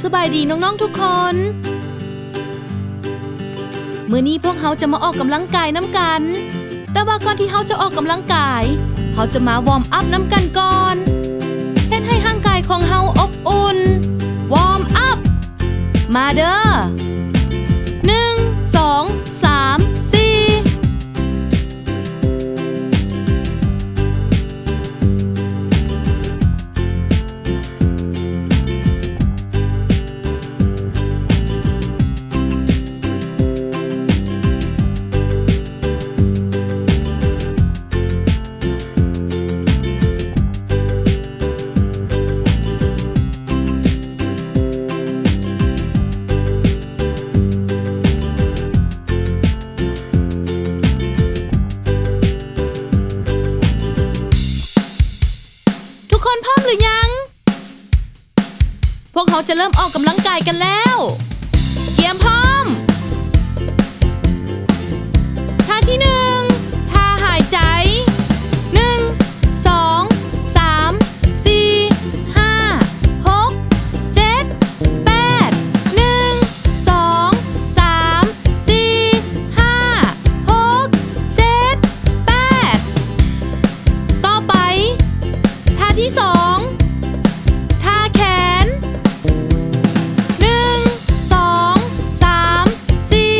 ສະບາຍດີນ້ອງໆທຸກຄົນ. ມື້ນີ້ພວກເຮົາຈະມາອອກກຳລັງກາຍນຳກັນ. ແຕ່ວ່າກ່ອນທີ່ເຮົາຈະອອກກຳລັງກາຍ, ເຮົາຈະມາວອມອັບນຳກັນກ່ອນ. ເຮັດໃຫ້ຮ່າງກາຍຂອງເຮົາອົບອຸ່ນ. ວອມອັບ. ມາເດີ. ໜຶ່ງ ສອງ ສາມ ສີ່. ທຸກຄົນພ້ອມຫຼືຍັງ? ພວກເຮົາຈະເລີ່ມອອກກຳລັງກາຍກັນແລ້ວ. ກຽມພ້ອມ. ທ່າທີໜຶ່ງ ທ່າຫາຍໃຈ. ໜຶ່ງ ສອງ ສາມ ສີ່ ຫ້າ ຫົກ ເຈັດ ແປດ. ໜຶ່ງ ສອງ ສາມ ສີ່ ຫ້າ ຫົກ ເຈັດ ແປດ. ຕໍ່ໄປ ທ່າທີສອງ ທ່າແຂນ. ໜຶ່ງ ສອງ ສາມ ສີ່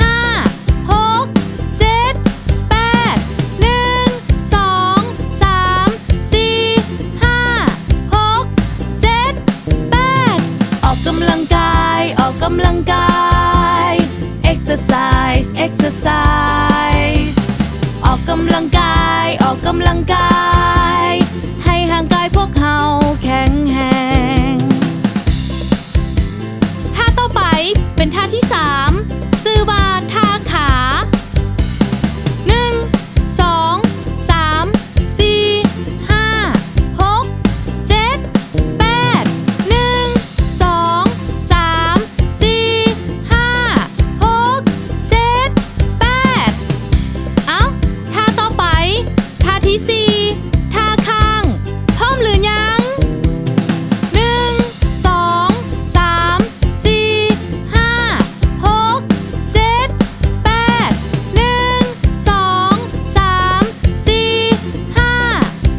ຫ້າ ຫົກ ເຈັດ ແປດ. ໜຶ່ງ ສອງ ສາມ ສີ່ ຫ້າ ຫົກ ເຈັດ ແປດ. ອອກກຳລັງກາຍ ອອກກຳລັງກາຍ. Exercise, exercise. ອອກກຳລັງກາຍ ອອກກຳລັງກາຍ ໃຫ້ຮ່າງກາຍພວກເຮົາແຂງແຮງ. ທ່າຕໍ່ໄປເປັນທ່າທີສາມ ຊື່ວ່າທ່າຂາ. ໜຶ່ງ ສອງ ສາມ ສີ່ ຫ້າ ຫົກ ເຈັດ ແປດ. ໜຶ່ງ ສອງ ສາມ ສີ່ ຫ້າ ຫົກ ເຈັດ ແປດ. ເອົ້າ ທ່າຕໍ່ໄປ ທ່າທີສີ່ ທ່າຄ້າງ. ພ້ອມຫຼືຍັງ? ໜຶ່ງ ສອງ ສາມ ສີ່ ຫ້າ ຫົກ ເຈັດ ແປດ. ໜຶ່ງ ສອງ ສາມ ສີ່ ຫ້າ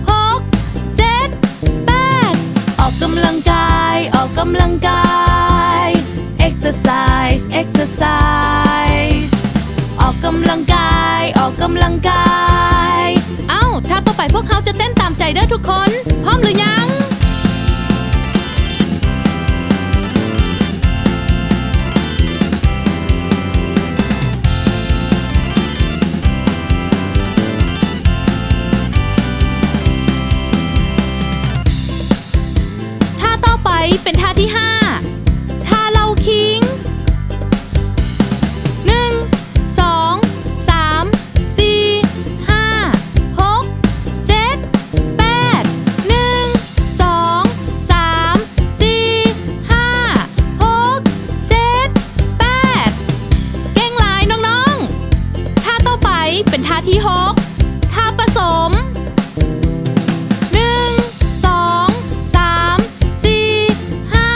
ຫົກ ເຈັດ ແປດ. ອອກກຳລັງກາຍ ອອກກຳລັງກາຍ. Exercise, exercise. ອອກກຳລັງກາຍ ອອກກຳລັງກາຍ. ເອົ້າ ທ່າຕໍ່ໄປພວກເຮົາຈະເຕັ້ນຕາມໃຈເດີ້ທຸກຄົນ. ພ້ອມຫຼືຍັງ? ທ່າຕໍ່ໄປເປັນທ່າທີຫ້າ ທ່າເລົາຄິງ. ໜຶ່ງ ສອງ ສາມ ສີ່ ຫ້າ ຫົກ ເຈັດ ແປດ. ໜຶ່ງ ສອງ ສາມ ສີ່ ຫ້າ ຫົກ ເຈັດ ແປດ. ເກັ່ງຫຼາຍນ້ອງໆ. ທ່າຕໍ່ໄປເປັນທ່າທີຫົກ ທ່າປະສົມ. ໜຶ່ງ ສອງ ສາມ ສີ່ ຫ້າ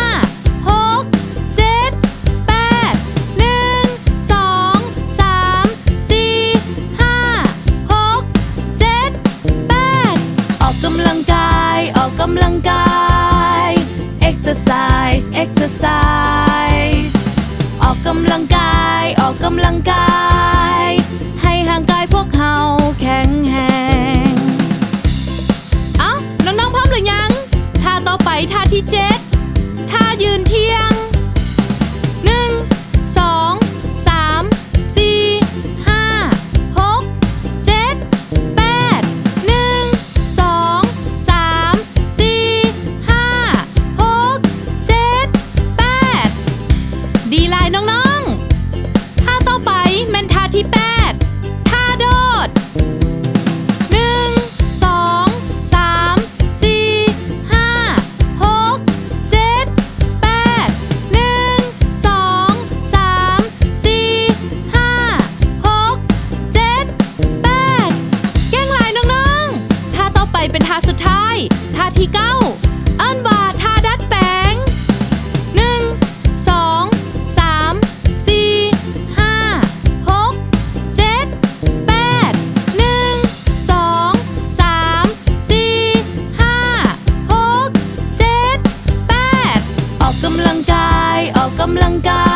ำลังกา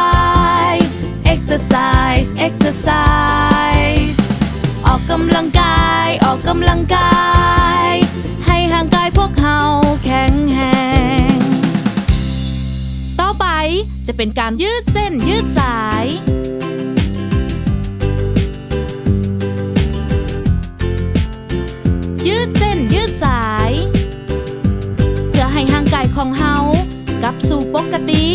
ย exercise exercise ออกกำลังกาย ออกกำลังกาย ให้ร่างกายพวกเฮาแข็งแรง ต่อไปจะเป็นการยืดเส้นยืดสาย ยืดเส้นยืดสาย เพื่อให้ร่างกายของเฮากลับสู่ปกติ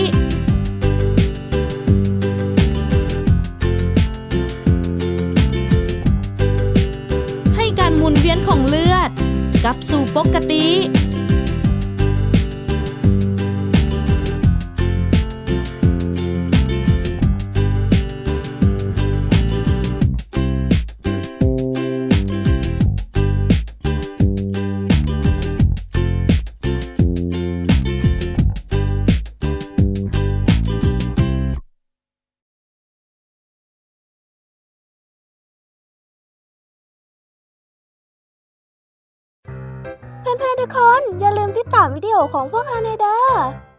ให้การหมุนเวียนของเลือดกลับสู่ปกติ เพื่อนๆทุกคน อย่าลืมติดตามวิดีโอของพวกเราแหน่เด้อ